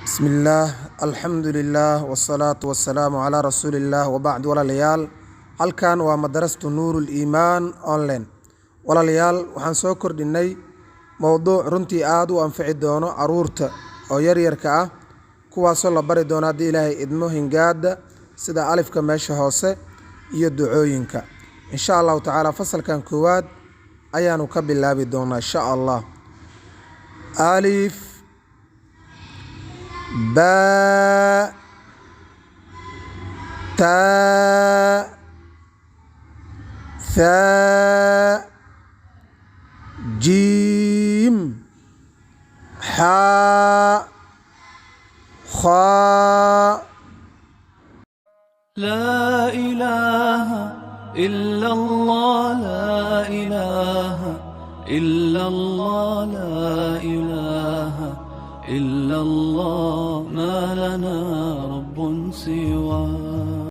Bismillaah, alxamdulilaah, wasalaatu wasalaamu calaa rasuulillaah, wabacd. Walaalayaal, halkan waa madrasatu Nuurul Iimaan Online. Walaalayaal, waxaan soo kordhinay mowduuc runtii aada u anfici doono caruurta oo yaryarka ah, kuwaasoo la bari doono, haddii Ilaahay idmo, hingaada sida alifka meesha hoose iyo ducooyinka. Insha Allahu tacaala, fasalkan koowaad ayaanu ka bilaabi doonaa, insha Allah. Alif, baa, taa, thaa, jiim, xaa, khaa. لا إله إلا الله، لا إله إلا الله، لا إله إلا الله، ما لنا رب سواه.